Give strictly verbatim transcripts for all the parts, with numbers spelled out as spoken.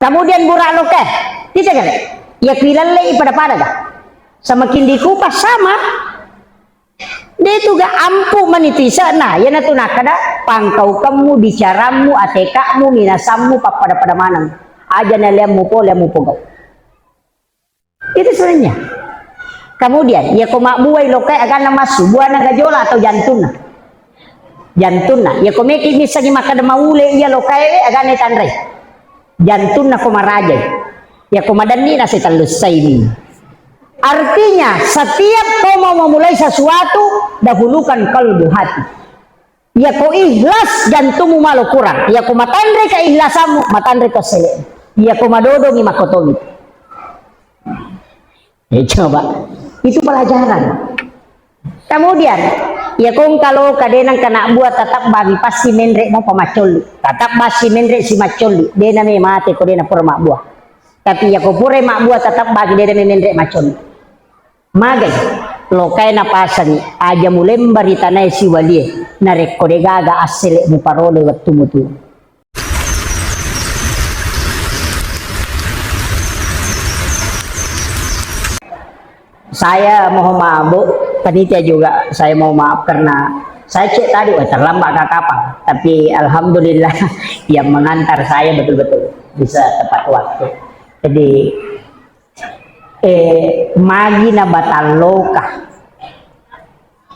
Kemudian bura' loka, kita kare, iya kuilellei pada-pada ga? Semakin dikupas sama. De' tu ga ampu' mani tu ise'na, iyanatu nakkeda pangkaukemmu, bicarammu, ateka'mu, minasammu, pappada-pada maneng. Aja' naleammu pole, ammu pogau'. Itu sebenarnya. Kemudian, iya ko mabbuai lokae aganna massu, buana gajola atau jantunna? Jantunna. Iya ko meki missengngi makkeda maule iya lokae, aganna tanrai? Jantunna ko marajai. Iya ko madenni na sitellessaini. Artinya, setiap ko mau memulai sesuatu, dahulukan kalbu, hati. Iya ko ikhlas, jantummu malo kurang. Iya ko matanre keihlasammu, matanre ko sele. Iya ko madodongi, makotongi. Eh, coba. Itu pelajaran. Kemudian, iya ko engka loka de' nengka nabbua, tetap bagi pasti menre' mo pamaccolli. Tetap basi menre' si maccolli. De' na me mate ko de' na pura mabbua. Tapi iya ko pura mabbua, tetap bagi de' na me menre' maccolli. Magai, lokae napasengngi, aja' mulemba ri tanae siwalie, narekko de' gaga assele' muparole wettu mutu. Saya mohon maaf, Bu, panitia juga, saya mohon maaf karena saya cek tadi, wah, terlambat ke kapang. Tapi alhamdulillah, yang mengantar saya betul-betul bisa tepat waktu. Jadi, Eh, magi na batalloka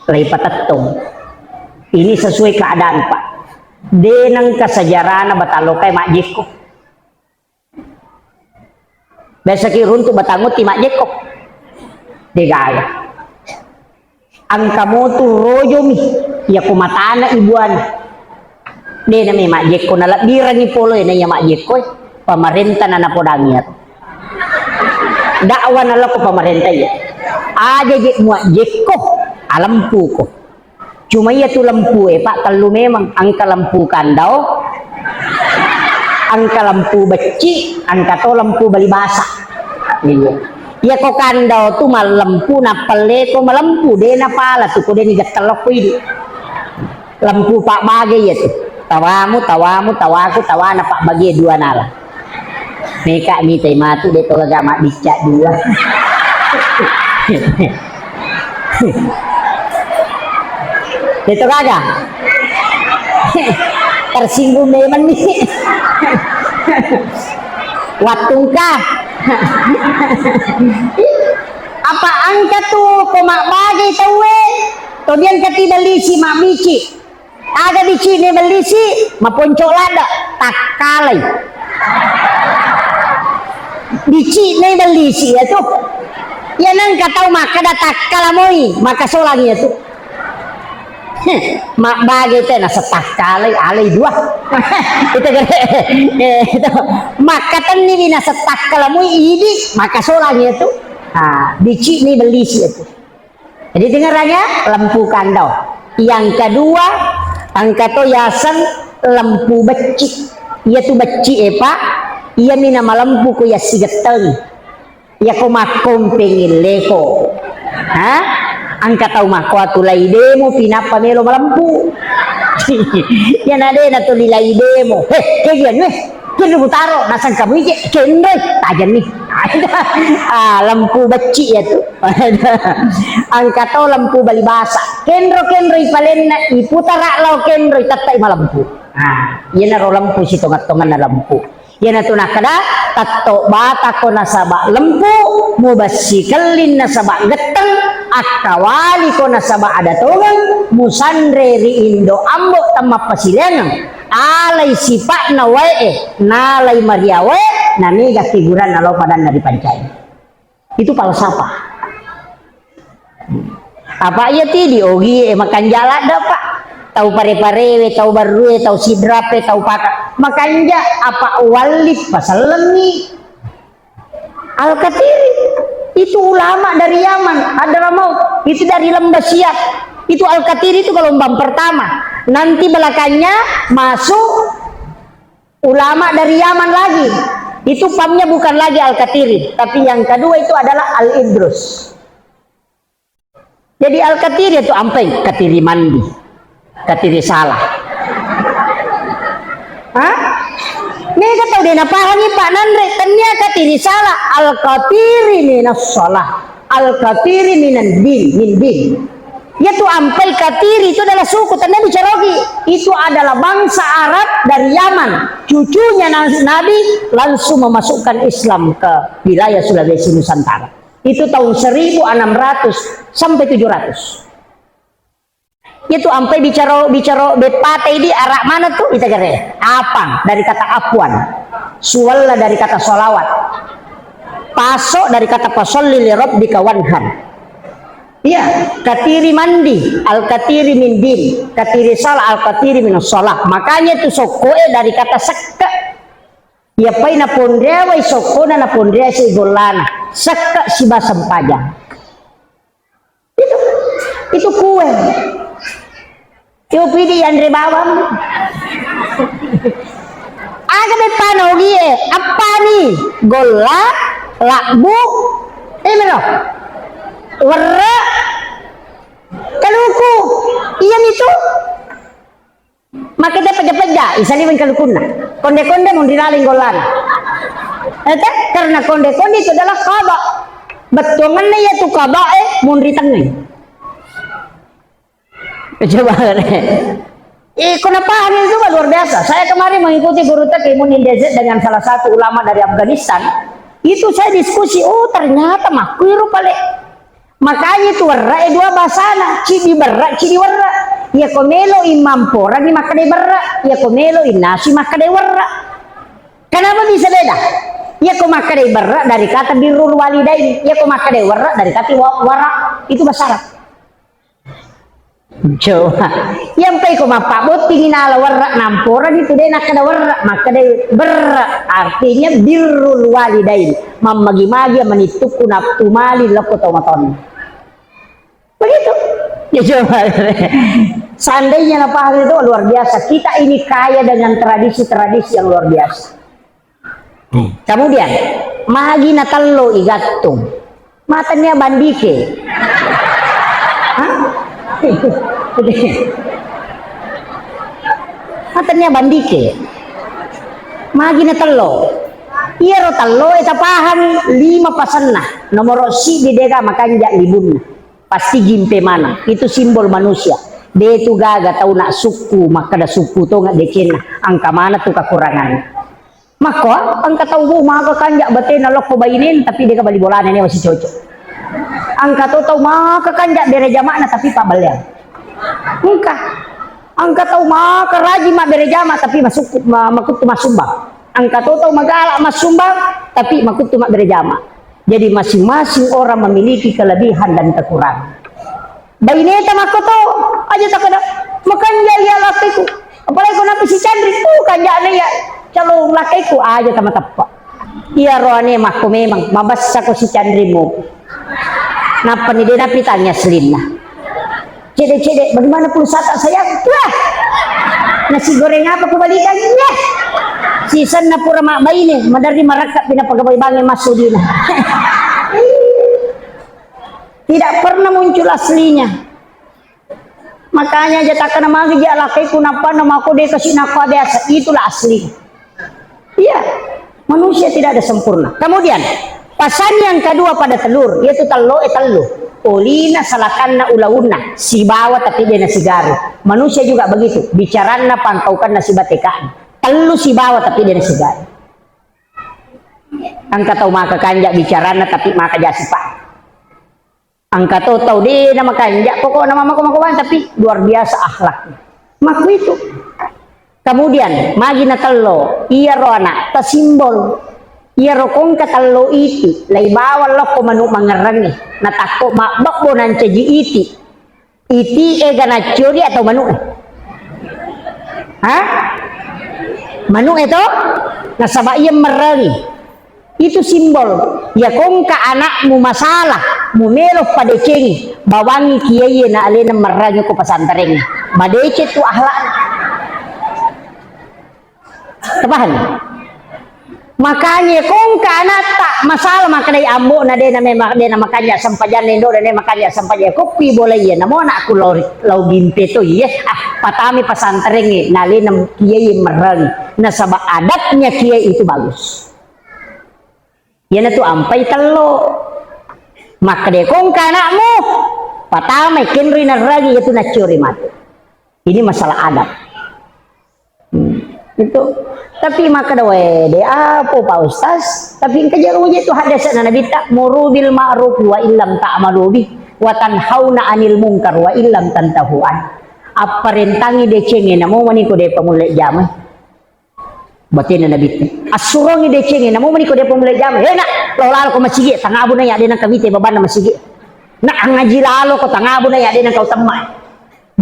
laipatettong. Ini sesuai keadaan, Pak. De' nengka sejarahna batallokae majjekko. Biasaki runtu' batang utti majjekko. De' gaga. Engka motu rojomi, iya ko matana ibuana. De' na me majjekko, nalebbirengngi pole na iya majjekko, pamarenta na napodangi iyaro. Dakwa naloko pamarenta iya. Aja' je' muajjekko, alempuko. Cuma iya tu lempue, Pak, tellu memang. Engka lempu kandao, engka lempu becci', engka to lempu bali basa. Iya. Iya ko kandao tu mallempu, nappelleko malempu, de' napala tu ko de' nigettello ko idi'. Lempu pabbage iya tu. Tawamu, tawamu, tawaku, tawana pabbage dua nala. Meka mitai matu de' to gaga mabbicca dua. De' to gaga. Tersinggung memang ni. Wattungka. Apa engka tu ko mabbage tauwe, to diangkati bellisi mabbici'. Aga bici'ne bellisi, maponco' ladde', takkalai. Bici'ne bellisi iya tu. Iya nengka tau makkeda takkala moi, makasolang iya tu. Heh, mabbage te naseng takkalai, alai dua. Itu gere. Eh, itu. Makkatenni wi naseng takkala moi idi', makasolang iya tu. Ah, bici'ne bellisi iya tu. Jadi dengerannya, lempu kandau. Yang kedua, engka to yaseng lempu becci'. Iya tu becci' e, Pak. Iya mina malempu ko yassigetteng. Iya ko makkompeng illeko. Ha? Engka tau makko atu lai demo pinappa melo malempu. Iya na de na tuli lai demo. Heh, kegian weh. Kenro mutaro, naseng kamu ije, kenroi, tajenni. Ah, lempu becci' iya tu. Engka to lempu bali basa. Kenro-kenroi palenna, iputara lao kenroi, tette'i malempu. Ah, iyanaro lempu sitonget-tongenna lempu. Iyanatu nakkeda, tetto batako nasaba lempu, mubessi kelling nasaba getteng, akkawaliko nasaba ada tongeng, musanre ri indo ambo temmappasileangeng. Alai sipa'na wae'e, nalai mariawae, naniga figuranna lao padanna ripancai. Itu falsafah. Apa iya tidi ogie makanja ladde, Pak? Tau pare-parewe, tau barrue, tau sidrape, tau paka. Makanja apa walli pasellengi. Al-Katiri itu ulama dari Yaman, Hadramaut, itu dari Lembah Siap. Itu Al-Katiri itu gelombang pertama. Nanti belakangnya masuk ulama dari Yaman lagi. Itu pamnya bukan lagi Al-Katiri, tapi yang kedua itu adalah Al-Idrus. Jadi Al-Katiri itu ampeng, katiri mandi, katiri salah. Hah? Mega tau de' napahangi, Pak, nanre, tennia katiri sala, al-katiri minas shalah, al-katiri minan din, min din. Yaitu ampai katiri itu adalah suku, tennia bicara Ogi. Itu adalah bangsa Arab dari Yaman. Cucunya Na-, Nabi langsung memasukkan Islam ke wilayah Sulawesi Nusantara. Itu tahun seribu enam ratus sampai tujuh ratus. Itu ampai bicara, bicara beppate idi arah mana tu? Ita gare. Apang dari kata apuan. Suwalla dari kata salawat. Paso dari kata fasalli li rabbika wanhar. Iya, katiri mandi, al katiri min din, katiri sala, al katiri min salah. Makanya itu sokkoe dari kata sekke. Iya pai naponreawai sokkona, naponreasi gollana. Sekke siba sempajang. Itu, itu kue. Yo pidi yanre bawang. Aga beppana Ogie, appani? Golla, labbu, eh, mero. Werre, kaluku. Iya mitu. Makede peja-peja, isaliweng kalukunna. Konde-konde munri laleng gollana. Ete, karena konde-konde itu adalah qada. Bettuanganna iya tu qada, eh, munri tengngai. Coba. Eh, kau paham itu, Pak, luar biasa. Saya kemarin mengikuti guru Taqi Munin D Z dengan salah satu ulama dari Afghanistan. Itu saya diskusi, oh, ternyata makkuiru pale. Makanya itu werra e dua bahasana, cidi berra, cidi werra. Iya ko melo imamporani makkadai berra, iya ko melo innasu makkadai werra. Kenapa bisa beda? Iya ko makkadai berra dari kata birrul walidain, iya ko makkadai werra dari kata wa-, wara. Itu bahasa Arab. Coba. Yang pai ko mappabbottingi nala werra namporani tu de nakkada werra, makkadai berra artinya birrul walidain, mammagi-magi manittukku nafsu mali lokko tau matonni. Begitu. Ya coba. Seandainya napaham itu luar biasa. Kita ini kaya dengan tradisi-tradisi yang luar biasa. Kemudian, magi natello igattung. Matennia bandike. Hah? Matennia bandike. Magi natello. Iyaro tello e tapahami lima pasenna. Nomoro siddi dega makanja libunna. Pasti gimpe maneng. Itu simbol manusia. De tu gaga tau na sukku, makkada sukku tonga decenna. Angka mana tu kekuranganna. Makko, engka tau, bu, maka kanja batena lokko bainena, tapi deka bali bolana, newa si cocok. Engka to tau maka kanja bere jama'na, tapi pabballeang. Engka. Engka tau maka rajin mabbere jama, tapi masuk, ma-, makuttu massumbang. Engka to tau magala massumbang, tapi makuttu mabbere jama. Jadi masing-masing orang memiliki kelebihan dan kekurangan. Baineta makkoto, aja takkeda, makanja iya lakkaiku. Apalagi ko nappi si Canri, uh, kanjana iya calon lakkaiku, aja tamateppa. Iya roane makko memang, mabessa ko si Canri mo. Nappa ni de napitanya aslinna. Cede-cede, bagaimana pulsata sayang? Wah! Nasi goreng apa kubalikan? Iya. Sisenna pura mabbaine, maderri marakka pina pagabai bange massu dina. Tidak pernah muncul aslinya. Makanya aja takkana magi ja lakkaiku nappa na mako de kasi nakko biasa. Itulah asli. Iya, manusia tidak ada sempurna. Kemudian, pasan yang kedua pada telur, yaitu tello e tellu. Olina salakanna ulaunna, sibawa tapi de nasigaru. Manusia juga begitu, bicaranna pangkaukanna sibatekaan. Tellu sibawa tapi de nasigaru. Engka tau maka kanja bicaranna tapi maka jasipa. Engka to tau de na makanja, pokokna mamako-mako bang, tapi luar biasa akhlak. Makku itu. Kemudian, magi na tello, iyaro anak, ta simbol. Iyaro kongka tello iti, lai bawang lokko manu mangerrangi, na takko mabbebbo nancaji iti. Iti e ganaccori atau manu e? Hah? Manu e to? Nasaba iya merrangi. Itu simbol. Iya kongka anakmu masalah, mu melo padecengi, bawangi kiaiye na alena merrangi ko pesantren. Madeceng tu akhlak. Tapahang? Makanya kongka anatta masalah makkedai ambo'na de' na memang de' na makanja' sempajanna, indo'na de' makanja' sempajang, koppi bola iya, namo anakku lao ri-, lao binte to iya, ah, patami pesantrengnge, nalena kiai merreng, nasaba adatnya kiai itu bagus. Iyanatu ampai tello. Makkeda kongka anakmu, patamai kenroi narragi iyatu nacciori matu. Ini masalah adab. Hmm, itu. Tapi makkeda wae de' apa Pak Ustaz, tapi engka jero je tu hadisna Nabitta, muru bil ma'ruf wa illam ta'malu bih, wa tanhauna 'anil munkar wa illam tantahu an. Apparentangi decengnge namo maniko de' pamulle jamai. Batena Nabitta. Assurongi decengnge, namo maniko de' pamulle jama. He, nak, lao lalo ko masigi, tangabu na ya de' nangka mite babanna masigi. Nak, angaji lalo ko tangabu na ya de' nangka utemma.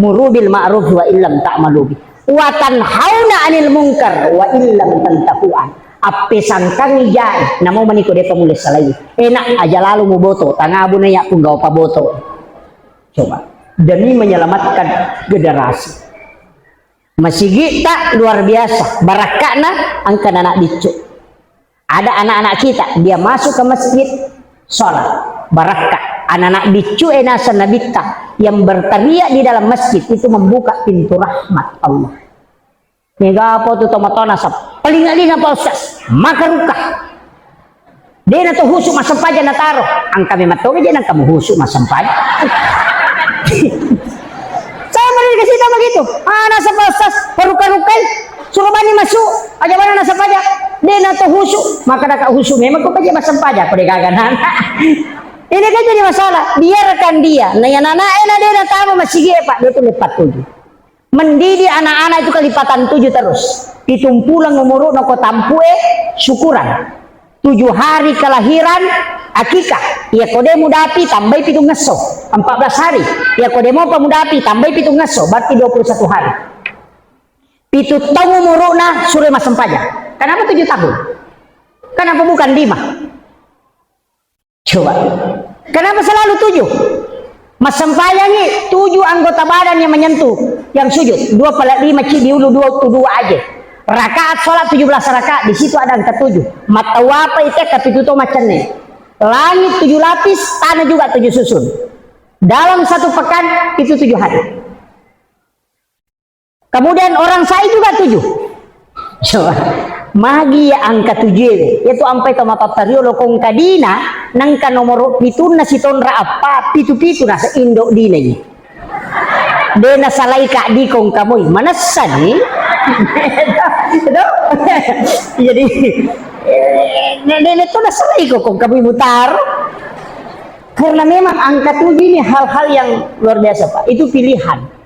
Muru bil ma'ruf wa illam ta'malu bih. Wa tanhauna 'anil munkar wa illam tantahu an. Appesangkangi jae, namo maniko de' pamulle salai. Eh, nak, aja lalo muboto, tangabu na ya punggawa paboto. Coba, demi menyelamatkan generasi. Masigitta luar biasa, barakka'na engka anak biccu. Ada anak-anak kita, dia masuk ke masjid, sholat, barakka. Anak-anak biccu e naseng Nabitta yang berteriak di dalam masjid itu membuka pintu rahmat Allah. Mega apa tu tomatona sab. Paling-paling apa Ustaz? Maka ruka. De' na to husu massempajang nataro. Engka memang to je' nangka muhusu massempajang. Saya pernah dikasih tahu begitu. Ah, nasaba Ustaz, paruka-rukai. Suruh bani masuk. Aja mana nasempajang. De' na to husu. Maka daka husu memang ko kaje massempajang. Ko de' gaga nana. Ini kan jadi masalah. Biarkan dia. Nah, yang anak-anak enak de' na tama masigi, Pak. Dia tu lepat tuju. Mendidik anak-anak itu kelipatan tujuh terus. Pitung pulang umuru'na ko tampue, syukuran. Tujuh hari kelahiran, akikah. Iya ko de' mudapi, tambai pitung ngesso, empat belas hari. Iya ko de' mopa mudapi, tambai pitung ngesso, berarti dua puluh satu hari. Pitu taung umuru'na, sure massempajang. Kenapa tujuh tahun? Kenapa bukan lima? Coba. Kenapa selalu tujuh? Massempajangi tujuh anggota badan yang menyentuh, yang sujud. Dua pala lima ci di ulu dua tu dua aja. Rakaat sholat tujuh belas rakaat, di situ ada angka tujuh. Matawapa itu kapitu to macenne. Langit tujuh lapis, tanah juga tujuh susun. Dalam satu pekan itu tujuh hari. Kemudian orang sai juga tujuh. Coba. Magi ya angka tujuh e. Yaitu ampai to matattario lokong kadina, nangka nomoro pitunna sitonra appa, pitu-pitu nasa indo dina ini. De' nasalai ka dikong kamoi. Manessa ni? Itu? Jadi, eh, ne-, ne-, ne-, to nasalai ko kong kamoi mutar. Karena memang angka tujuh ini hal-hal yang luar biasa, Pak. Itu pilihan.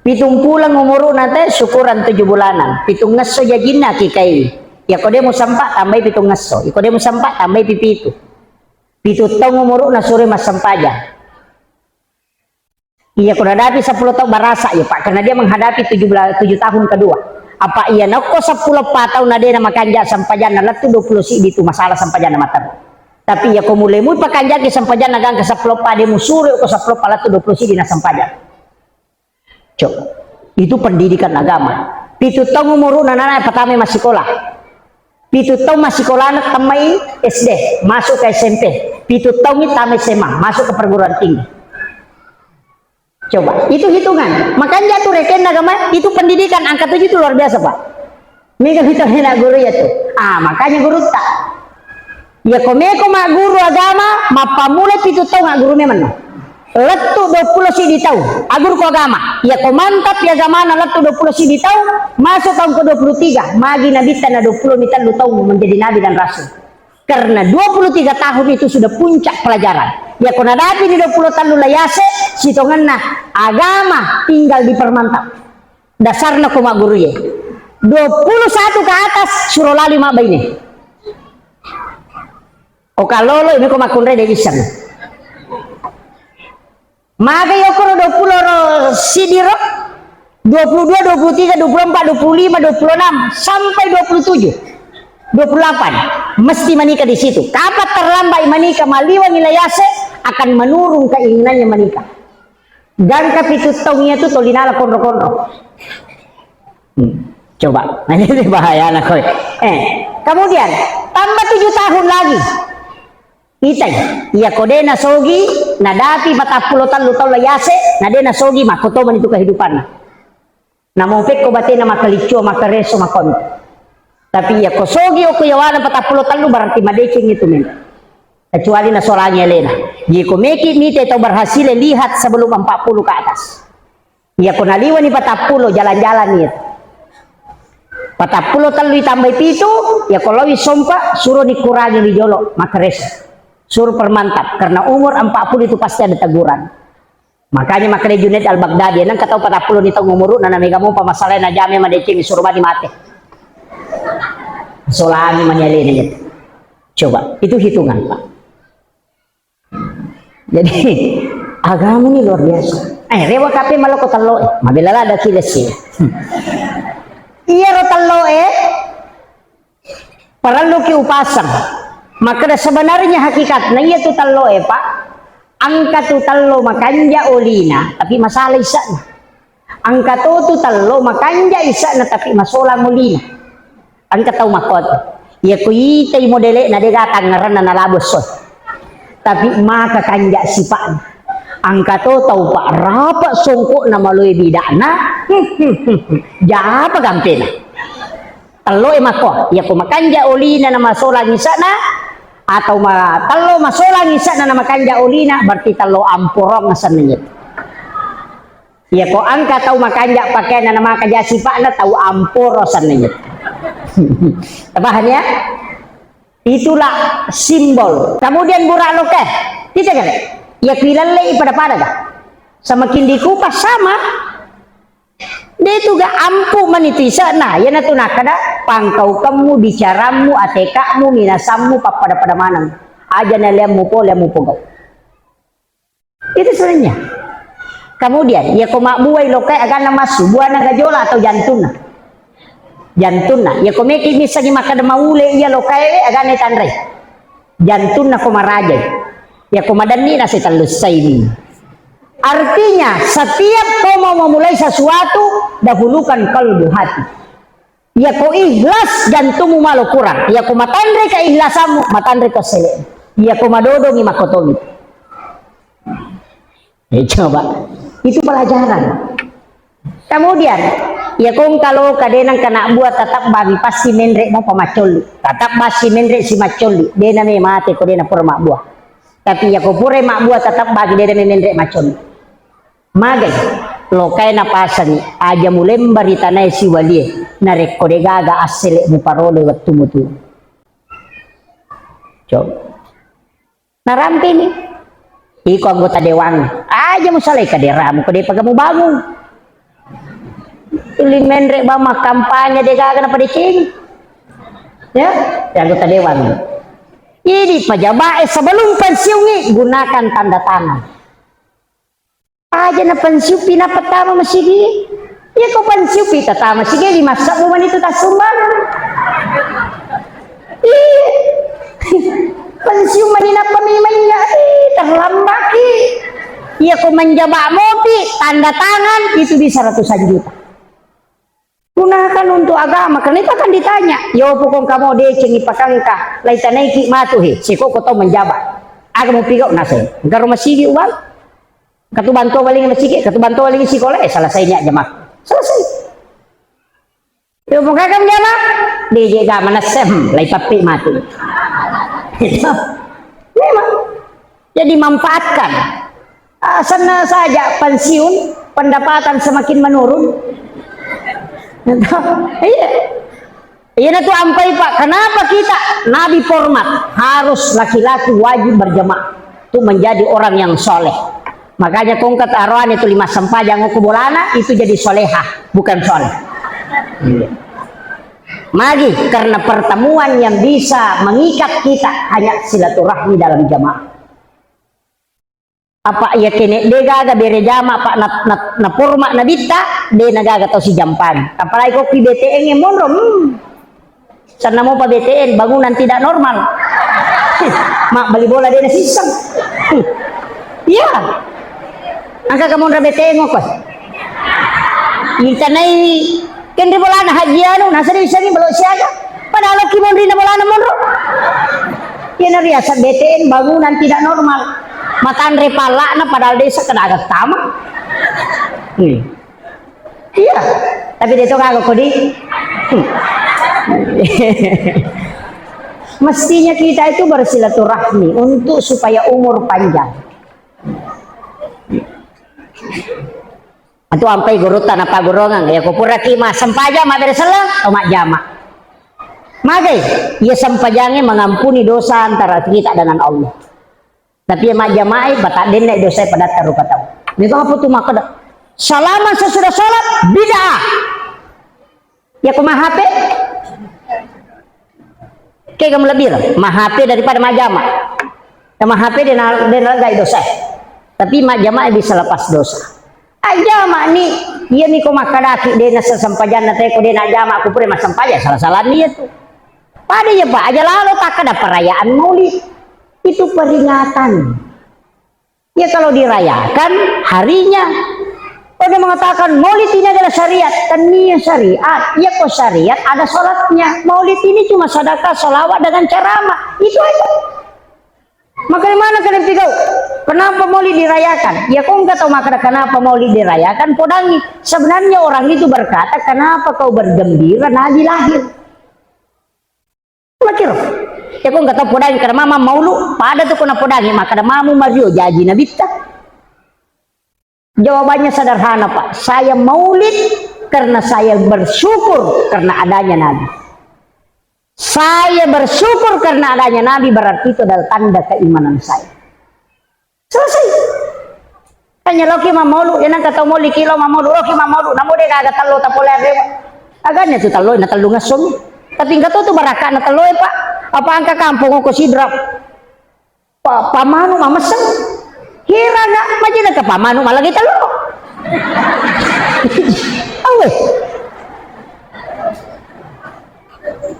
Pitung pulang umuru'na te, syukuran tujuh bulanan. Pitung ngesso jajinna kikai. Iya ko de' musempa, tambai pitung ngesso. Iya ko de' musempa, tambai pipitu. Pitu taung umuru'na sure massempajang. Iya ko nadapi seppulo taung barasa, iya, Pak, karena dia menghadapi tujuh belas, tujuh tahun kedua. Apa iya nokko seppulo pa taung na de' na makanja' sempajanna lettu dua puluh siddi tu masalah sempajanna mata. Tapi iya ko mulai mui pakanjaki sempajanna gangka seppulo pa de' musuro ko seppulo pa lettu dua puluh siddi na sempajang. Coba. Itu pendidikan agama. Pitu taung umuru'na nana pertama massikola. Pitu taung massikolana tammai S D, masuk ke S M P. Pitu taung tammai S M A, masuk ke perguruan tinggi. Coba, itu hitungan. Makanja' tu rekenna agama, itu pendidikan angka tujuh itu luar biasa, Pak. Mega kita hena guru ya tu. Ah, makanya guru tak. Iya ko meko magguru agama, mappammula pitu taung agguru memang no. Lettu dua puluh siddi taung, agguru ko agama. Iya ko mantap ya agamana lettu dua puluh siddi taung, masuk taung ke dua puluh tiga, magi nabitta na dua puluh mi tellu taung menjadi nabi dan rasul. Karena dua puluh tiga tahun itu sudah puncak pelajaran. Iya ko nadapi ni dua puluh tellu layase, sitongenna agama tinggal dipermantap. Dasarna ko magguru ye. Dua puluh satu ke atas, suro lali mabbaine. Oka lolo, ini ko makkunrai de' bisa. Maga yokoro dua puluh ro siddi ro, dua puluh dua, dua puluh tiga, dua puluh empat, dua puluh lima, dua puluh enam, sampai dua puluh tujuh, dua puluh delapan. Mesti menikah di situ. Kapan terlambat menikah, maliwang layase, akan menurun keinginannya menikah. Gangka pitu taung iya tu toli nala konro-konro. Hmm. Coba, nah, ini bahayana koi. Eh, kemudian tambah tujuh tahun lagi. Itai, iya ko de nasogi, nadapi patappulo tellu taung la yase, na de nasogi, makko tomani tu kehidupanna. Namo pekko batena makkaliccio, makkareso, makkomi. Tapi iya ko sogi okko yawana patappulo tellu, berarti madeceng itu men. Kecuali nasolangi alena. Jadi ko meki mite tau berhasil, lihat sebelum empat puluh ke atas. Iya ko naliwani patappulo, jalan-jalan iya. Patappulo tellu tambai pitu, iya ko lawi sompa, suro dikurangi di jolo, makkareso. Suro permantap, karena umur empat puluh itu pasti ada teguran. Makanya makkeda Junaid Al-Baghdadi, nengka tau patappulo ni taung umuru, na mega mopa masalah na jame madeceng suro bani mate. Solangi mani alena iya. Coba, itu hitungan, Pak. Jadi, agama ini luar biasa. Eh, rewa kape maloko tello, eh. Mabela lada kile sih. Hmm. Iya ro tello, eh. Parelluki upasang. Makkeda sebenarnya hakikatna iya tu tello e, Pak. Engka tu tello makanja olina, tapi masalah isa'na. Engka to tu tello makanja isa'na, tapi masolang olina. Engka tau makkoto. Iya ko itai modele'na de ga tangngeranna nalabo esso. Tapi maka kanja sipa'na. Engka to tau, Pak, rapa songko'na maloe bida'na. Japa gampena. Tello e makko, iya ko makanja olina na masolang isa'na, atau ma-, tello masolang isa'na na makanja olina, berarti tello amporong asenna iya. Iya ko engka tau makanja pakeanna na maka ja sipa'na, tau amporo asenna iya. Paham ya? Itulah simbol. Kemudian burak loke. Kita kan? Iya ko ilellei pada-pada ga? Semakin dikupas sama. De tu ga ampu mani tu isa'na, iyanatu nakkeda, pangkaukemmu, bicarammu, ateka'mu, minasammu, pappada-pada maneng. Aja na liammu po, liammu pogau. Itu sebenarnya. Kemudian, iya ko mabbuai lokae aganna massu, buana gajola atau jantunna? Jantunna. Iya ko meki missengi makkeda maule iya lokae, aganna tanrei. Jantunna ko marajai. Iya ko madenni na setellu saini. Artinya, setiap kau mau memulai sesuatu, dahulukan kalbu, hati. Iya ko ikhlas, jantumu malo kurang. Iya ko matanre keihlasammu, matanre ko sele. Iya ko madodongi makkotomi. Eh, coba. Itu pelajaran. Kemudian, iya ko engka loka de nengka nabbua, tetap bagi pasti menre mopa maccolli. Tetap basi menre si maccolli. De name mate ko de napura mabbua. Tapi iya ko pura mabbua, tetap bagi de name menre maccolli. Magai, lokae napasangi, aja mulemba ri tanae siwalie, narekko de gaga assele muparole wettu mutu. Coba. Narampini. Iko anggota dewan, aja musalai kaderamu, ko depaga mubangung. Tuli menre bang makkampanye de gaga napadecengi. Ya, ya anggota dewan. Jadi pejabat, eh, sebelum pensiun, gunakan tanda tangan. Aja na pensiupi na pertama masigi. Iya ko pensiupi pertama masigi, lima sebbu mani tu tassumbang. Iya. Pensiun mani nappa memangnya, ih, terlambat ki. Iya ko menjaba mopi, tanda tangan, itu bisa ratusan juta. Gunakan untuk agama, karena itu akan ditanya. Yo, pokok kamu deceng ipakangka, lai tanaiki matu he, siko ko tau menjabat. Aga mau pigau nase, garo masigi uang. Katu bantu paling masigi, katu bantu paling sikola, eh, selesainya jemaah. Selesai. Yo, pokok kamu jamaah, D J ga manasem, lai papi matu. Itu. Memang. Jadi manfaatkan. Ah, sana saja pensiun, pendapatan semakin menurun. Iya. Iya, na tu ampai, Pak. Kenapa kita Nabi format harus laki-laki wajib berjamaah untuk menjadi orang yang soleh. Makanya kongkat aroane tu lima sempajang ko bolana itu jadi solehah, bukan soleh. Iya. Magi, karena pertemuan yang bisa mengikat kita hanya silaturahmi dalam jamaah. Apa iya kene de gaga bere jama, apa na, na, na forma na bitta, de na gaga tau sijampang. Apalagi ko ki B T N e monro, hmm. Sanna mopa B T N, bangunan tidak normal. Mak bali bola de na sisseng. Iya. Angka kamonra B T N ko. Intanai Kenri bolana Haji Anu, naseng isengngi belo siaga. Padahal ki monrina bolana monro. Iyana riaseng B T N, bangunan tidak normal. Matanre palla'na padahal desa kena agat tama. Hmm. Iya, tapi dia tuh kagak kodi. Hmm. Mestinya kita itu bersilaturahmi untuk supaya umur panjang. Atu ampai gurutta napaggurungeng, ya ko puraki massempajang mabbere selleng, to majjama. Magai, iya sempajangnge mengampuni dosa antara kita dengan Allah. Tapi iya majjamae, bataddenna dosae padatta rupa tau. Mega apa tu makkeda, salaman sesudah sholat, bid'ah. Ya ko ma H P? Kega melebih lah, ma H P daripada majjama. Ya, ma H P de na, de nalegai dosa. Tapi majjama bisa lepas dosa. Ajjama ni, iya ni ko makkadaki de nasempajanna te ko de najjama, aku pura massempajang, salah-salah ni itu. Pada iya, Pak, aja lalo takkeda perayaan Maulid. Itu peringatan. Ya, kalau dirayakan harinya. Ada mengatakan Maulid ini adalah syariat. Tania syariat. Ya, kok syariat ada sholatnya. Maulid ini cuma sedekah, sholawat dengan ceramah. Itu aja. Makanya mana kalian pigau? Kenapa Maulid dirayakan? Ya, kok nggak tahu makna kenapa Maulid dirayakan? Podangi. Sebenarnya orang itu berkata, kenapa kau bergembira Nabi lahir? Makiro. Ya, ko engka tau podangi kada mama maulu, pada tu ko napodangi, makkada mamu mario jaji nabitta. Jawabannya sederhana, Pak. Saya maulid karena saya bersyukur karena adanya Nabi. Saya bersyukur karena adanya Nabi, berarti itu adalah tanda keimanan saya. Selesai. Hanya loki mamolu, ya nang katau moli kilo mamolu, loki mamolu, namo de gaga tello tapole arewa. Aganya tu tello, na tellu ngasung. Tapi engka tu, tu barakka na tello, Pak. Apa angka kampung ko Sidrap. Pa, pamanu mameseng. Hira nggak, majina ke pamanu malah kita lo. Awe.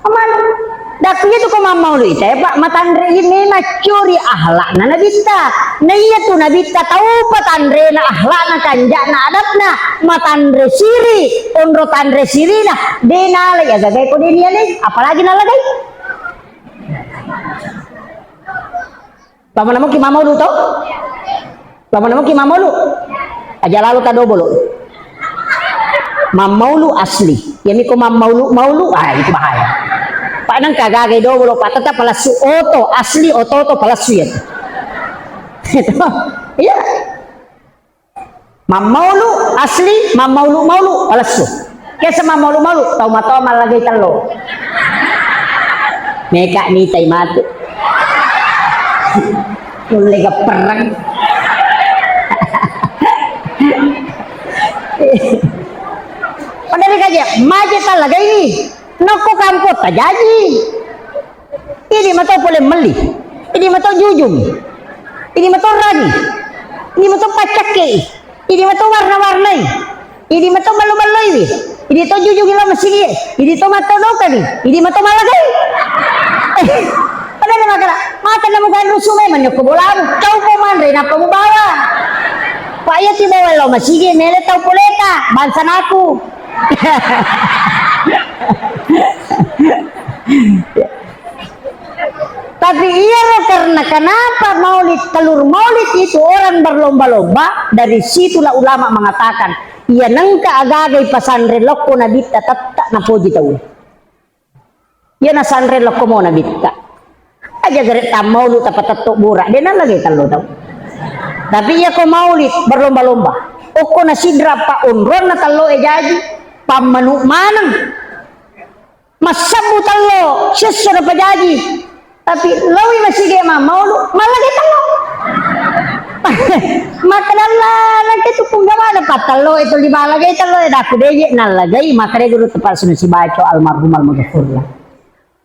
Aman. Dakku itu ko mammaulu ita, ya, Pak, matanre ini macuri akhlakna nabitta. Nah, iya tu nabitta tau patanrena akhlakna, kanjakna, adabna. Matanre siri, onro tanre sirina, de nala ya gagai ko de niale, apalagi nala gai. Lama-lama ki mammaulu to? Lama-lama ki mammaulu? Aja lalu ta dobolo. Mammaulu asli. Yami ko mammaulu-maulu, ah, itu bahaya. Pak nang kagagai dobolo, Pak, tetap palessu oto, asli oto-oto palessu ya. Itu. Iya. Mammaulu asli, mammaulu-maulu palessu. Kesa mammaulu-maulu, tau matoa mallagai tello. Meka nitai matu. Nulle gapperreng. Padahal kaje, maje tallagai ni. Nokko kampong tajaji. Idi mato pole melli. Idi mato jujung. Idi mato rani. Idi mato paccakke. Idi mato warna-warnai. Idi mato ballo-balloi. Idi to jujung ilo masigi. Idi to mato dokani. Idi mato malagai. Pada na makala. Mata na muka rusu memang nyokko bolamu. Kau po manre napa mubawa. Pak iya ti bawa lo masigi mele tau poleta. Bangsa naku. Tapi iyaro karena kenapa maulid, telur maulid itu orang berlomba-lomba, dari situlah ulama mengatakan, iya nengka agaga ipasanre lokko nabitta tetta napoji tau. Iya nasanre lokko mo nabitta. Aja gare tammaulu tapatetto bura, de nallagai tello tau. Tapi iya ko maulid berlomba-lomba. Okko na sidra pa onronna tello e jaji, pammanu maneng. Massebbu tello, sesso napajaji. Tapi lawi masige mammaulu, mallagai tello. Makkadalla nangke tu punggawana pa tello e tuli mallagai tello e daku deje nallagai makkada guru tepat sunu sibaco almarhum almaghfurlah.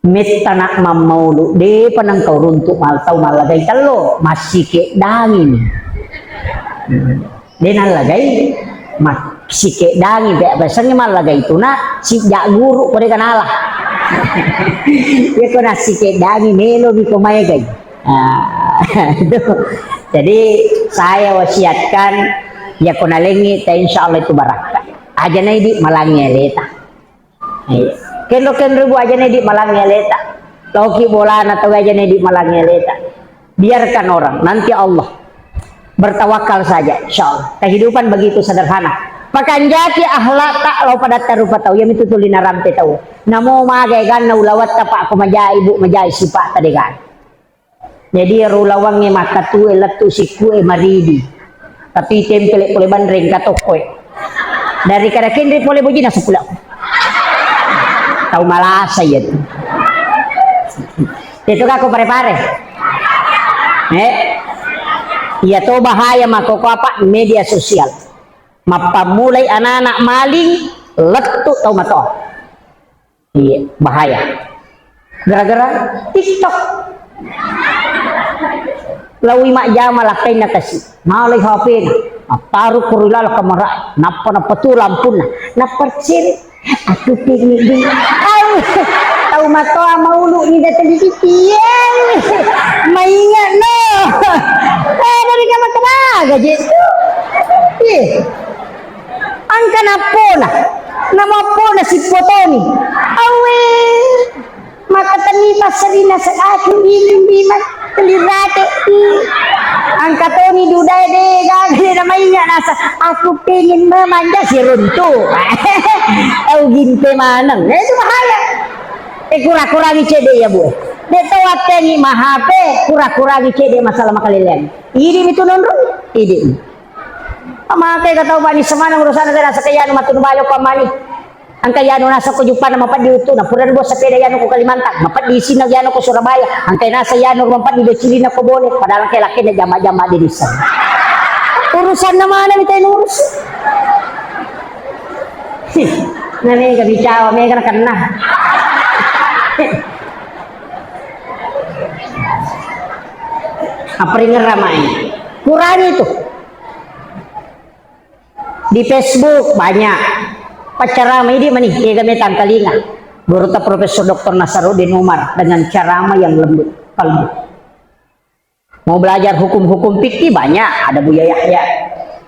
Metta nak mammaulu, depa nengka uruntu mal-, tau mallagai tello, massike dangini. De nallagai, ma-, sikeddangi, pe-, pesengngi mallagai tuna, sijak guru, ko de kanala. Iya ko nassikeddangi, melomi ko maegai. Ah, itu. Jadi, saya wasiatkan, iya ko nalengi, ta insya Allah itu barakka. Aja na idi malangi aleta. Iya. Kenro-kenro, Bu, aja nedi malangi aleta. Loki bolana tau aja nedi malangi aleta. Biarkan orang, nanti Allah. Bertawakal saja, insya Allah. Kehidupan begitu sederhana. Pakanjaki akhlak tak lao pada tarupa tau, ya mitu tuli narampe tau. Namo magai ganna ulawatta, Pak, ko majai, Bu, majai sipa tadi kan. Jadi ero ulawangnge makkatue lettu sikkue maridi. Tapi tempele pole banreng katokkoe. Dari kada kenre pole bojina sepulakku. Tau malasa iya tu. Itu kako pare-pare. Eh? Iya to bahaya makkoko apa media sosial. Mappammulai anak-anak maling, lettu tau matoa. Iya, bahaya. Gara-gara TikTok. Lawi majjama lakkainna kasi. Malai H P-na. Attaru ko ri laleng kamara. Nappa, nappa tu lampunna. Nappa ciri. Aku pengen di. Au. Tau matoa maulu ni datang di sini. Iya. Maingat no. Eh, dari kamar kemana gaji? Iya. Engka nappona, namappona sippotoni. Awe, maka tani passerina seaku ini biman kelirate. Angka toni dudae de gaga de namainga nasa. Aku pengen memanja siruntu. Tau ginte maneng. Eh, itu bahaya. Eh, kura-kurangi cede ya, Bu. De tau attengi mahape, kura-kurangi cede masalah makalelean. Idi mitu nonrong, idi. Maka ega tau bani semana urusan ega nasa kayanu matu nubayo pamani. Angka yanu nasa ko Jupana mapeddi utu na pura bo sepeda yanu ko Kalimantan, mapeddi isinna yanu ko Surabaya. Angka nasa yanu rumah peddi do cilina ko Bone, padahal ke laki na jama-jama di desa. Urusan na mana minta urus? Hih, na mega bicara, mega na kena. Apa ringerra mai? Kurangi itu. Di Facebook banyak. Paccarama idi mani, ega metang kalinga. Gurutta Profesor Doktor Nasaruddin Umar dengan ceramah yang lembut kalbu. Mau belajar hukum-hukum fikih banyak, ada Buya Yahya.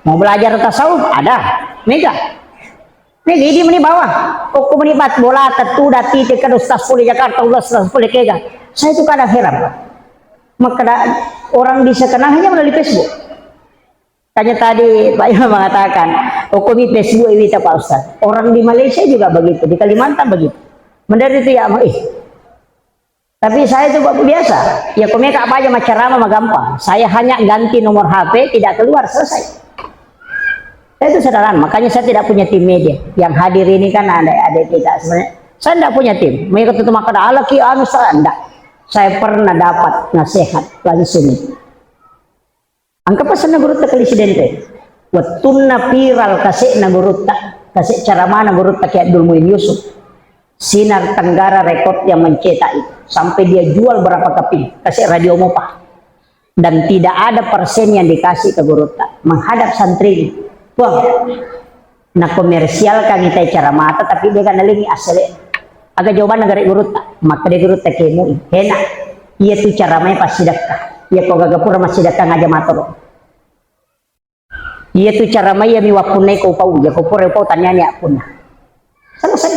Mau belajar tasawuf ada, mega. Mega idi mani bawah. Hukum mani bat bola tetu dati tekan ustaz pole Jakarta, ustaz pole kega. Saya itu kadang heran, Pak. Maka orang bisa kenal hanya melalui Facebook. Tanya tadi, Pak Imam mengatakan, "Hukumi Facebook iwita, Pak Ustaz." Orang di Malaysia juga begitu, di Kalimantan begitu. Mendadak itu ya, eh. Tapi saya itu, Pak, biasa. Ya, komeka apa aja macarama mah gampang. Saya hanya ganti nomor H P, tidak keluar, selesai. Saya itu sederhana, makanya saya tidak punya tim media. Yang hadir ini kan ada, ada kita sebenarnya. Saya tidak punya tim. Mereka tuh maka ada lagi anu saya enggak. Saya pernah dapat nasihat langsung. Engka pesenna gurutta Kali Sidente. Wettunna viral kase'na gurutta, kase' caramana gurutta Kiai Abdul Muin Yusuf. Sinar Tenggara Record yang mencetak itu. Sampai dia jual berapa keping kase' Radio Mopa. Dan tidak ada persen yang dikasih ke gurutta. Menghadap santri. Wah, nakomersialkan itai caramata, tapi de' ga nalengi assele'. Aga jawabanna gare' gurutta? Makkeda gurutta, kemui. Hena. Iya tu caramae passidekka. Iya ko gaga pura massidekka ngaja matoro. Iya tu caramae iya mi wappunnai ko pau. Iya ko pura pau taniani appunna. Selesai.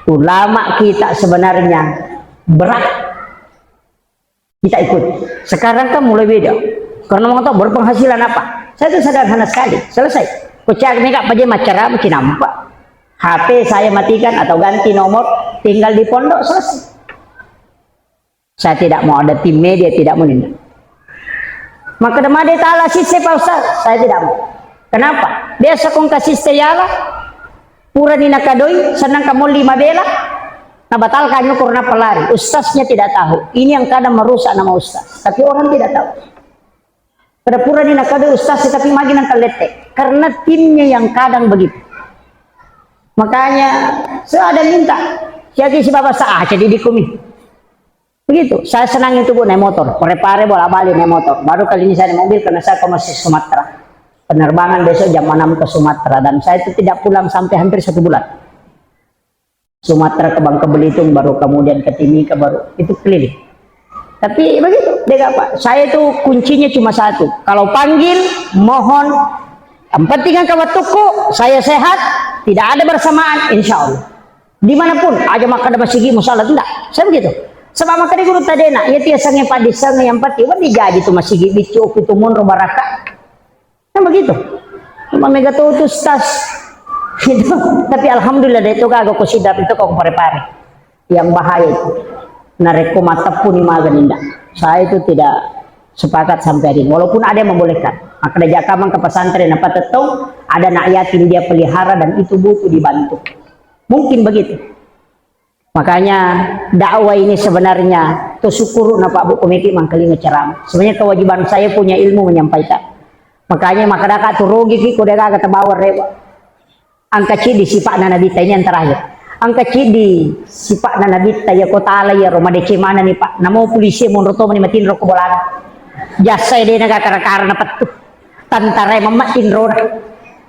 Ulama kita sebenarnya berat. Kita ikut. Sekarang kan mulai beda. Karena mau tahu berpenghasilan apa? Saya itu sederhana sekali. Selesai. Kocak ini kak paje macara mungkin nampak. H P saya matikan atau ganti nomor, tinggal di pondok, selesai. Saya tidak mau ada tim media, tidak mau ini. Maka demade tala sisse Pak Ustaz, saya tidak mau. Kenapa? Biasa kong kasih yala, purani nakadoi, senang kamu lima bela, nabatalkan nyukur napalari. Ustaznya tidak tahu. Ini yang kadang merusak nama ustaz. Tapi orang tidak tahu. Pada purani nakadoi ustaz, tapi magi nang kalette. Karena timnya yang kadang begitu. Makanya, saya ada minta. Jadi si bapak saya, jadi dikumi. Begitu. Saya senang itu, Bu, naik motor. Pare-pare bolak-balik naik motor. Baru kali ini saya naik mobil karena saya ke masih Sumatera. Penerbangan besok jam enam ke Sumatera. Dan saya itu tidak pulang sampai hampir satu bulan. Sumatera ke Bangka Belitung, baru kemudian ke Timika, baru itu keliling. Tapi begitu, dia apa? Saya itu kuncinya cuma satu. Kalau panggil, mohon, Yang penting engka wettukku, saya sehat, tidak ada bersamaan, insya Allah. Dimanapun, aja makkeda masigi, masalah tidak. Saya begitu. Sebab makkeda guru tadena, iya tiasange padisang yang penting, wani jaji tu masigi, bicu, aku tu monro baraka. Kan begitu. Cuma mega tu, tu stas. Gitu. Tapi alhamdulillah, deh, itu kagak aku sidap, itu kok pare-pare. Yang bahaya itu. Narekko mateppuni maga ninda. Saya itu tidak sepakat sampai hari ini. Walaupun ada yang membolehkan. Maka ada jakamang ke pesantren apa tettong, ada anak yatim dia pelihara dan itu butuh dibantu. Mungkin begitu. Makanya dakwah ini sebenarnya tu syukuru na Pak Bu Komiti mangkalinga ceramah. Sebenarnya kewajiban saya punya ilmu menyampaikan. Makanya maka daka tu rugi ki, ko deka kata bawa rewa. Engka ciddi sipa'na Nabitta, ini yang terakhir. Engka ciddi sipa'na Nabitta, iya ko tala iyaro madeceng manenni, Pak. Namo polisi monro to mani matinro ko bolana. Jasa dena gakara-kara napettu. Tantara mamma tinrona.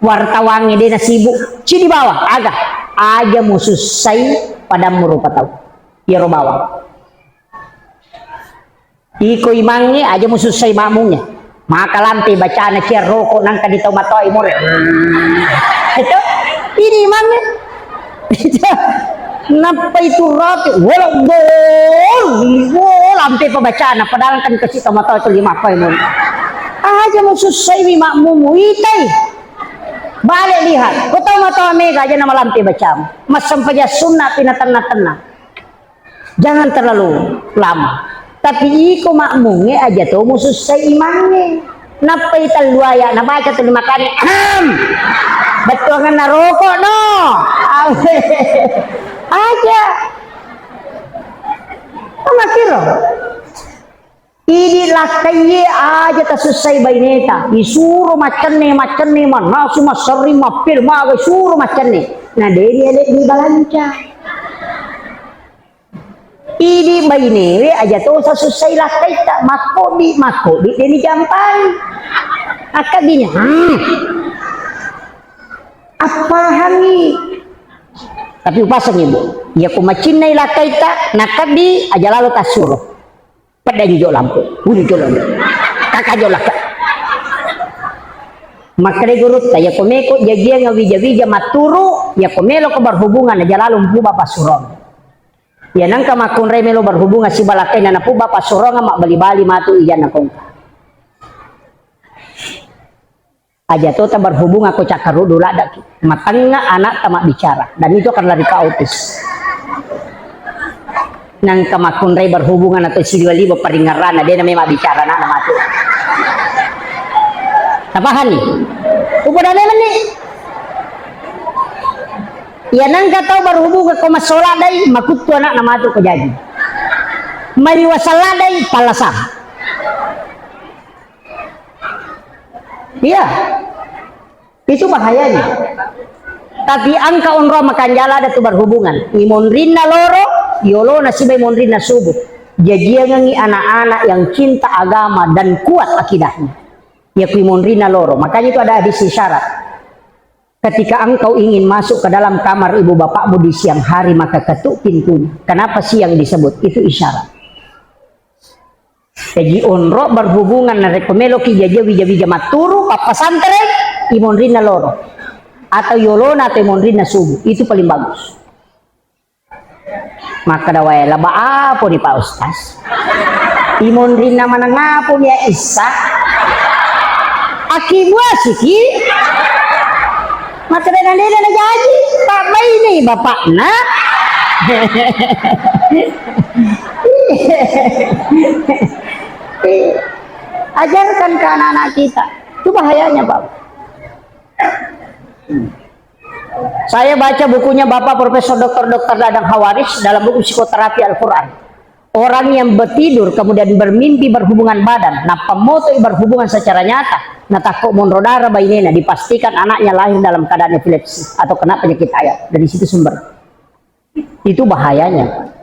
Wartawangnge dena sibuk. Ciddi bawang, aga? Aja musussai padammu rupa tau. Iyaro bawang. Iko imangnge aja musussai makmungnge. Maka lampe bacana cia roko nangka di tau matoa imore. Itu ini imangnge. Nappa itu roti, wolo gol, gol, lampe pabacana, padahal kan kasi tau matoa itu lima apa imore. Aja musussai mi makmummu, itai. Balik lihat, ko tau matoa mega aja nama lampe bacamu. Massempajang sunna pina tenna-tenna. Jangan terlalu lama. Tapi iko makmungnge aja to musussai imangnge. Nappai tellu aya, nabaca tellu makani. Ahem. Bettuanganna rokok no. Aja. Amakiro. Idi lakkaiye aja tasussai baineta, isuro maccenne, maccenne, mannasu, masserring, mappil, maga, isuro maccenne. Na deni ele ni balanca. Idi bainewe aja to sasussai lakkaitta, makkobi, makkobi deni jampai. Akkabinya, hmm. Appahangi. Tapi upasengi, Bu. Iya ku macinnai lakkaitta, nakkabi aja lalo tassuro. Pedda jujo lampu, ujujo lampu. Kaka jolaka. Makkeda gurutta, iya ko meko jajiang wija-wija matturu, iya ko melo ko berhubungan aja lalo mpuba passurong. Iya nangka makkunrai melo berhubungan sibalakkaina napuba passurong mabbali-bali matu ijanna kongka. Aja to ta berhubungan ko cakkaruddu laddaki. Matengnga anakta mabbicara. Dan itu akan lari ke autis. Nangka makkunrai berhubungan atau siliwa-liwa paringerrana, dena memang bicara anak mati. Tapahanni? Upada memang ni. Ya nangka tau berhubungan ko masola dai, makuttu anak matu ko jaji. Maliwa sala dai, palasa. Iya. Itu bahayanya. Tapi engka onro makanjala ada tu berhubungan. Imonrinna loro, yolona sibai monrinna subuh. Jajiangengi anak-anak yang cinta agama dan kuat akidahnya. Ya kui monrinna loro. Makanya itu ada hadis isyarat. Ketika engkau ingin masuk ke dalam kamar ibu bapakmu di siang hari, maka ketuk pintunya. Kenapa siang disebut? Itu isyarat. Jaji onro berhubungan narekko meloki jaji wija-wija matturu, pappasantere, imonrinna loro. Atau yolona atau imonrinna subuh. Itu paling bagus. Makkeda wae, laba apo ni Pak Ustaz? Imonrinna maneng apo mi ya Isa? Aki buasiki? Makkeda na dena na jaji, Pak Baini bapakna. Ajarkan ke anak-anak kita. Itu bahayanya, Pak. Saya baca bukunya Bapak Profesor Doktor Doktor Dadang Hawaris dalam buku Psikoterapi Al-Quran. Orang yang bertidur kemudian bermimpi berhubungan badan, nappa motoi berhubungan secara nyata, natakko monro darah bainena, dipastikan anaknya lahir dalam keadaan epilepsi atau kena penyakit ayat. Dari situ sumber. Itu bahayanya.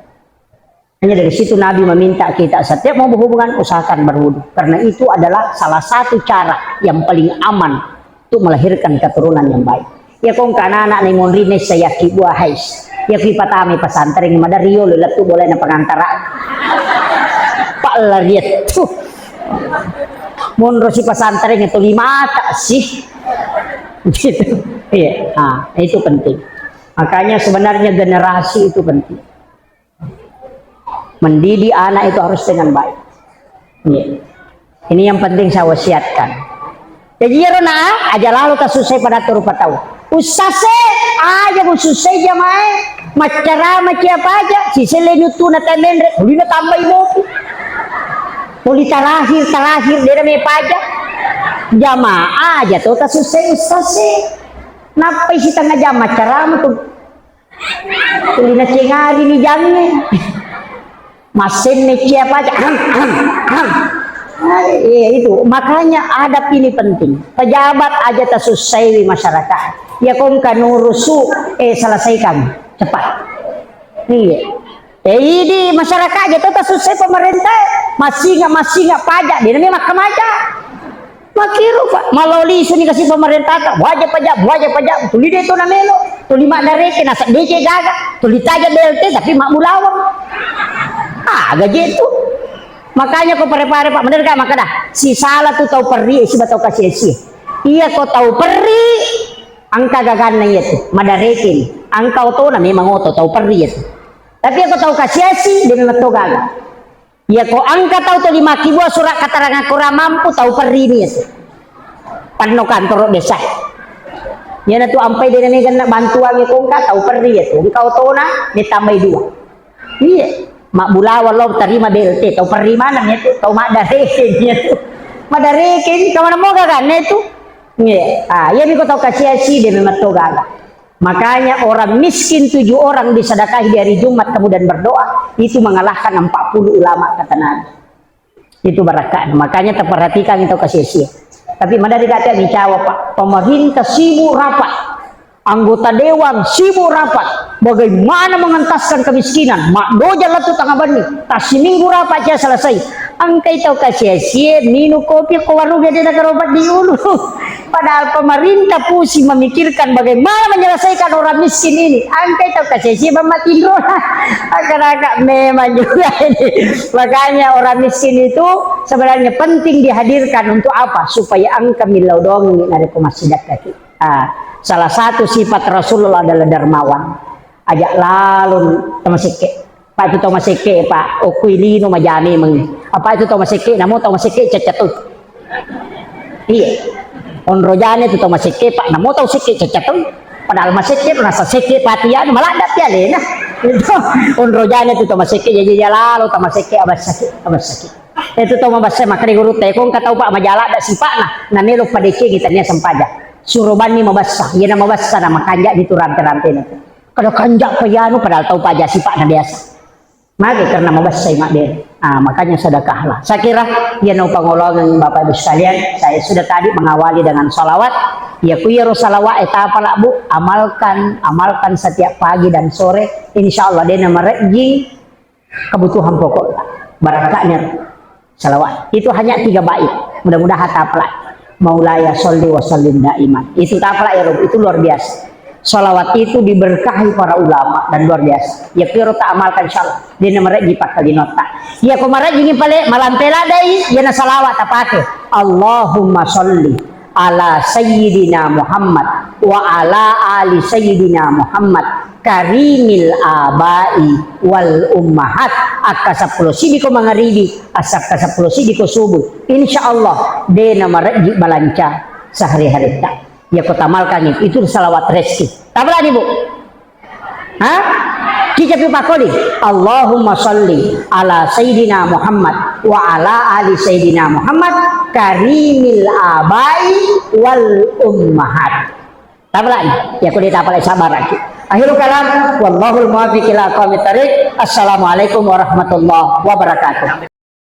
Hanya dari situ Nabi meminta kita setiap mau berhubungan usahakan berwudu. Karena itu adalah salah satu cara yang paling aman untuk melahirkan keturunan yang baik. Ya kong kana anak ni monri ne sayaki buah hais. Ya kui patame pesantren madario letu boleh na pengantara. Pak lariat tuh. Monro si pesantren itu lima tak sih. Gitu. Iya, ah, itu penting. Makanya sebenarnya generasi itu penting. Mendidik anak itu harus dengan baik. Iya. Ini yang penting saya wasiatkan. Jadi, iyaro na, aja lalo tasussai pada rupa tau. Ustaz e, aja musussai jamaah e, maccarama cia paja, siselle nuttuna tamenre, ulina tambai mopi. Tuli terakhir, terakhir, dena me paja. Jamaah aja to tasussai ustaz e. Nappai sitengah jam maccarama tu. Tuli nacengari ni jangnge. Massenne cia paja. Ahem, ahem, ahem. Iya, itu. Makanya adab ini penting. Pejabat aja tasussaiwi masyarakat. Ya, kongka nurusu, eh, selesaikan. Cepat. Iya. Eh, idi masyarakat aja to tasussai pemerintah. Massinga, massinga pajak. Dia namanya makkamaja. Makkiro, Pak, malao lisuni kasi pemerintata, buaja pajak, buaja pajak, tuli de to namelo, tuli maddareke, naseddeke gaga, tuli taja B L T, tapi mabbulawang. Ah, gaje tu. Makanya ko pare-pare, Pak, bener gak makkeda, sisala tu tau perri, siba tau kasi-asi. Iya ko tau perri, engka gaganna iya tu, maddareke ni. Engka otona memang oto tau perri iya tu. Tapi ko tau kasi-asi, de memang to gaga. Iya ko engka tau tuli makkibua surat keterangan kurang mampu, tau perri ni itu. Panno kantoro desa. Iyana tu ampai dena meganna bantuan iya ko engka tau perri itu. Engka otona, ditambai dua. Iya. Mabbulawang lo terima B L T, tau perri maneng itu, tau maddareke ni itu. Maddareke ni, kemana moga kan itu? Iya. Ah, iya mi ko tau kasi-asi de memang to gaga. Makanya orang miskin tujuh orang disedekahi di hari Jumat kemudian berdoa, itu mengalahkan empat puluh ulama, kata Nabi. Itu barakah. Makanya terperhatikan itu kasih-kasih. Tapi madari kata dicawa, Pak. Pemerintah sibuk rapat. Anggota dewan sibuk rapat. Bagaimana mengentaskan kemiskinan. Mak doja letu tengah bani. Tas seminggu rapat aja selesai. Engkai tau kasi-asie, minum kopi ko warung gede na karobat di ulu. Padahal pemerintah pusing memikirkan bagaimana menyelesaikan orang miskin ini. Engkai tau kasi-asie, Bang Matindro. Agak-agak memang juga ini. Makanya orang miskin itu sebenarnya penting dihadirkan untuk apa? Supaya engka millau doang ini dari pemasidakkaki. Ah, salah satu sifat Rasulullah adalah dermawan. Ajak lalon tamasekke. Pak, itu tau masekke, Pak. Okui lino majame meng. Apa itu tau masekke? Namo tau masekke cacca tu. Iya. Onro jane tu tau masekke, Pak. Namo tau sekke cacca tu. Padahal masekke, rasa sekke, pati anu, maladda pialena. Itu onro jane tu tau masekke, jadi jalalo tau masekke, abas sakit, abas sakit. Itu tau mabassa makkeda guru te, ko engka tau, Pak, majaladda sipa'na, namelo padecengi tania sempaja. Suro banni mabassa, iyana mabassa na makanja ni tu rampe-rampena tu. Kada kanja pa iyanu, padahal tau paja sipa'na biasa. Mage karena mabassai mabbere. Ah, makanya sedekahlah. Saya kira, ya, no pangolongan Bapak Ibu sekalian, saya sudah tadi mengawali dengan salawat. Ya, ku iyaro salawat, eh, tapala, Bu, amalkan, amalkan setiap pagi dan sore. Insya Allah, dena marejjing kebutuhan pokok. Barakahnya salawat. Itu hanya tiga bait. Mudah-mudahan tapala. Maulaya sholli wa sallim daiman. Itu tapala ya, Rob. Itu luar biasa. Salawat itu diberkahi para ulama dan luar biasa. Ya, kiro tak amalkan, insya Allah. Dia nomor di pakal di nota. Ya, ko marajingi pale, malampe ladai, ya na salawat tapake. Allahumma sholli ala Sayyidina Muhammad wa ala ali Sayyidina Muhammad karimil abai wal ummahat. Akka seppulo sidiko mangaribi, assakka seppulo sidiko subuh. Insya Allah, dena marajji balanca sehari-hari ta. Ya, ko tamalkan itu, itu salawat rezeki. Tabalani, Bu. Ha? Kijapi pakoli. Allahumma sholli ala Sayyidina Muhammad wa ala ali Sayyidina Muhammad karimil abai wal ummahat. Tapalai, ya, kode tapalai sabaraki. Akhirul kalam, wallahul muwaffiq ila aqwamit thariq. Assalamualaikum warahmatullahi wabarakatuh.